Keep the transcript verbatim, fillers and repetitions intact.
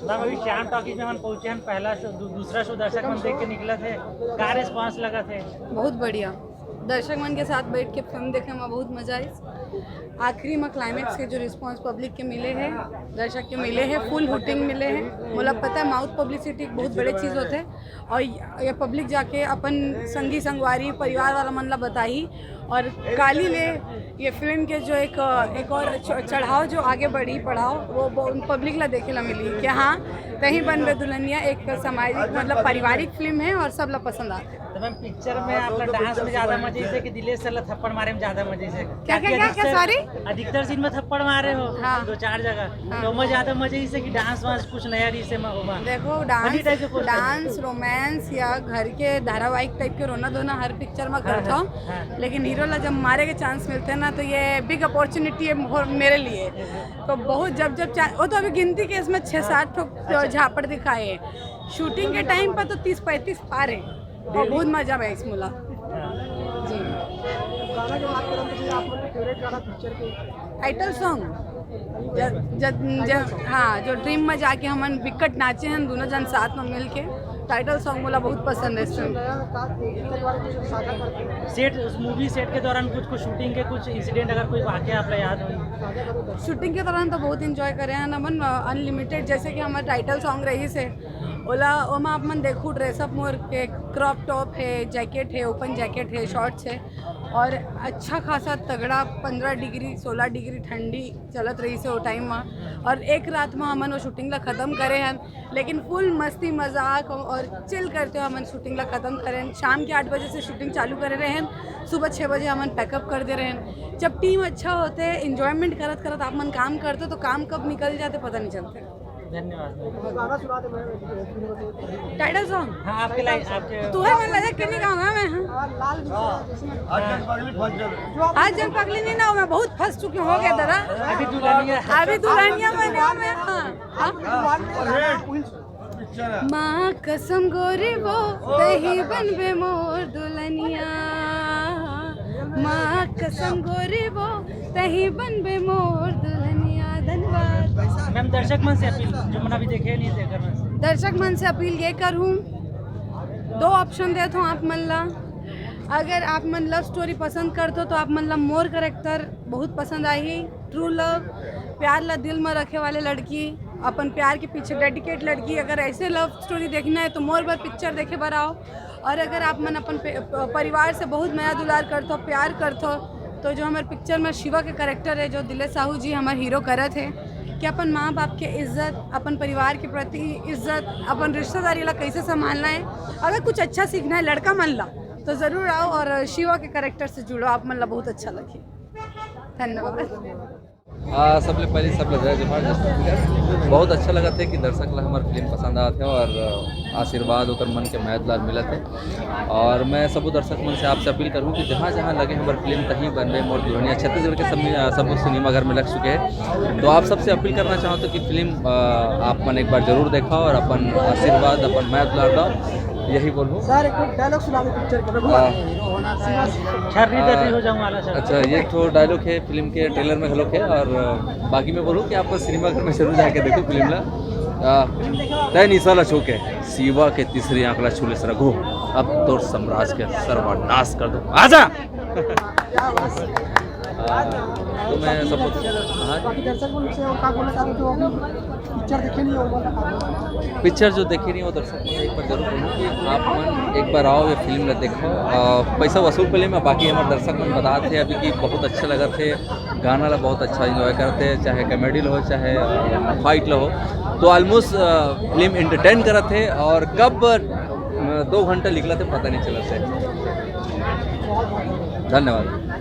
Ma'am, अभी श्याम talkies में हम पहुंचे हैं, पहला शो, दू-, दूसरा शो दर्शक मन देख के निकला थे, का रिस्पांस लगा थे? बहुत बढ़िया। दर्शक मन के साथ बैठ के फिल्म देखे में बहुत मजा आई। आखिरी में क्लाइमैक्स के जो रिस्पांस पब्लिक के मिले हैं, दर्शक के मिले हैं, फुल हुटिंग मिले हैं। मोला पता है, माउथ पब्लिसिटी एक बहुत बड़े चीज़ होते हैं, और ये पब्लिक जाके अपन संगी संगवारी परिवार वाला मन ला बताही। और काली ले ये फिल्म के जो एक, एक और च-, चढ़ाव जो आगे बढ़ी पढ़ाव, वो ब-, पब्लिक ला देखे ला मिली कि हाँ, तहीं बनबे दुल्हनिया एक सामाजिक, मतलब, पारिवारिक फिल्म है और सब ला पसंद आते। तो मैम, पिक्चर में आपला डांस में ज्यादा मजा आइसे कि दिलेश सर ला थप्पड़ मारे में ज्यादा मजा आइसे? क्या, क्या, क्या, क्या, सॉरी? अधिकतर सीन में थप्पड़ मारे हो, हाँ। दो चार जगह। हाँ। तो ओमा ज्यादा मजा आइसे कि डांस वांस कुछ नया रहिसे में ओमा? देखो, funny डांस, type के कुछ डांस, रोमांस या घर के धारावाहिक टाइप के रोना धोना हर पिक्चर में हाँ, करता हूँ। हाँ, हाँ। लेकिन हीरो ला जब मारे के चांस मिलते हैं ना, तो ये बिग अपॉर्चुनिटी है मोर-, मेरे लिए। तो बहुत जब जब चा-, वो तो अभी गिनती के इसमें छह सात ठो झापड़ दिखाए हैं। शूटिंग के टाइम पर तो तीस पैंतीस पार है। और बहुत मजा आया इस मुला। जी। गाना की बात करें तो भैया, आप लोग के फेवरेट गाना पिक्चर के? Title song. जब, जब, जब, हाँ, जो ड्रीम में जाके हमन बिकट नाचे हैं दोनों जन साथ में मिल के। टाइटल सॉन्ग मोला बहुत पसंद है इस फिल्म। नया का पिक्चर के बारे में कुछ साझा करते हैं? सेट, उस मूवी सेट के दौरान कुछ, कुछ शूटिंग के कुछ इंसिडेंट अगर कोई वाकया आपला याद हो? शूटिंग के दौरान तो बहुत एंजॉय करे हैं हमन, अनलिमिटेड, जैसे कि हमारा टाइटल सॉन्ग रहिसे, ओला, ओमा आप मन देखू, ड्रेसअप मोर के क्रॉप टॉप है, जैकेट है, ओपन जैकेट है, शॉर्ट्स है, और अच्छा खासा तगड़ा पन्द्रह डिग्री, सोलह डिग्री ठंडी चलत रहिसे वो टाइम में। और एक रात में हमन वो शूटिंग ला खत्म करे हन, लेकिन फुल मस्ती मजाक और चिल करते हुए हमन शूटिंग ला खत्म करें। शाम के आठ बजे से शूटिंग चालू करे रहे हन, सुबह छः बजे हमन पैकअप कर दे रहे हन। जब टीम अच्छा होते, एंजॉयमेंट करत करत आप मन काम करते, तो काम कब निकल जाते, पता नहीं चलते। धन्यवाद। गाना सुना दे, मैं फिर बताऊँ। Title song. हाँ, आपके लाइन, आपके तू है मन लगा के नहीं गाऊंगा मैं, हाँ। हाँ, लाल भी सुना दे, इसमें। आज जन पगली फंस जावे। आज जन पगली नहीं ना हो, मैं बहुत फंस चुकी हूँ, हो गया दादा। अभी दुल्हनिया। अभी दुल्हनिया बने हो मैं, हाँ। हाँ। अरे, पिक्चर है। माँ कसम गोरी वो, तही बनबे मोर दुल्हनिया। माँ कसम गोरी वो, तही बनबे मोर दुल्हनिया। धन्यवाद। मैम, दर्शक मन से अपील, जो मन अभी देखे नहीं थे, अगर मैं दर्शक मन से अपील ये करूँ, दो ऑप्शन देत हूँ आप मन ला। अगर आप मन लव स्टोरी पसंद करते हो तो आप मन ला मोर कैरेक्टर बहुत पसंद आही। ट्रू लव, प्यार ला दिल में रखे वाले लड़की, अपन प्यार के पीछे डेडिकेट लड़की। अगर ऐसे लव स्टोरी देखना है तो मोर बर पिक्चर देखे बर आओ। और अगर आप मन अपन पे, प-, परिवार से बहुत मया दुलार करथो, प्यार करथो, तो जो हमारे पिक्चर में शिवा के कैरेक्टर है, जो दिलेश साहू जी हमारे हीरो करत है, कि अपन माँ बाप के इज्जत, अपन परिवार के प्रति इज्जत, अपन रिश्तेदारी ला कैसे संभालना है, अगर कुछ अच्छा सीखना है लड़का मन ला, तो जरूर आओ और शिवा के कैरेक्टर से जुड़ो, आप मन ला बहुत अच्छा लगे। धन्यवाद। आ, सबले पहले सब ला जय जोहार, जय छत्तीसगढ़। बहुत अच्छा लगत हे कि दर्शक ला हमर फिल्म पसंद आत हे और, आ, आशीर्वाद ओकर मन के मया दुलार मिलत हे। और मैं सबो दर्शक मन से आपसे अपील करूँ कि जहाँ जहाँ लगे हमर फिल्म तहीं बनबे मोर दुल्हनिया, छत्तीसगढ़ के सब, आ, सबो सिनेमा घर में लग चुके हैं। तो आप सबसे अपील करना चाहत हों कि फिल्म, आ, आप मन एक बार जरूर देखो और अपन आशीर्वाद, अपन मया दुलार दो, यही बोलूँ। सर, एक डायलॉग सुना दो पिक्चर के, रघुआ। आ, छर्री तर्री हो जाऊँ वाला सर। अच्छा, ये एक ठो डायलॉग है फिल्म के ट्रेलर में, घलोक है, और, अ, बाकी मैं बोलूँ कि आपको सिनेमा घर में जरूर जाके देखो फिल्म ला। अ, तय निशा ला छू के शिवा के तीसरी आंख ला छू ले रघु, अब तोर साम्राज्य के सर्वनाश कर दो, आजा। अ, तो मैं सबको, हाँ। बाकी दर्शक मन से और का बोलना चाहते हो जो अभी पिक्चर देखे नहीं हो, बोलना चाहते हो? पिक्चर जो देखे नहीं हो दर्शक मन, एक बार जरूर बोलूँ कि आप मन एक बार आओ, ये फिल्म ला देखो। अ, पैसा वसूल फिल्म है, बाकी हमारे दर्शक मन बतात हे अभी कि बहुत अच्छा लगत हे, गाना ला बहुत अच्छा एंजॉय करत हे, चाहे कॉमेडी ला हो, चाहे फाइट ला हो, तो ऑलमोस्ट, अ, फिल्म एंटरटेन करत हे और कब, अ, दो घंटा निकलत हे पता नहीं चलत हे। धन्यवाद।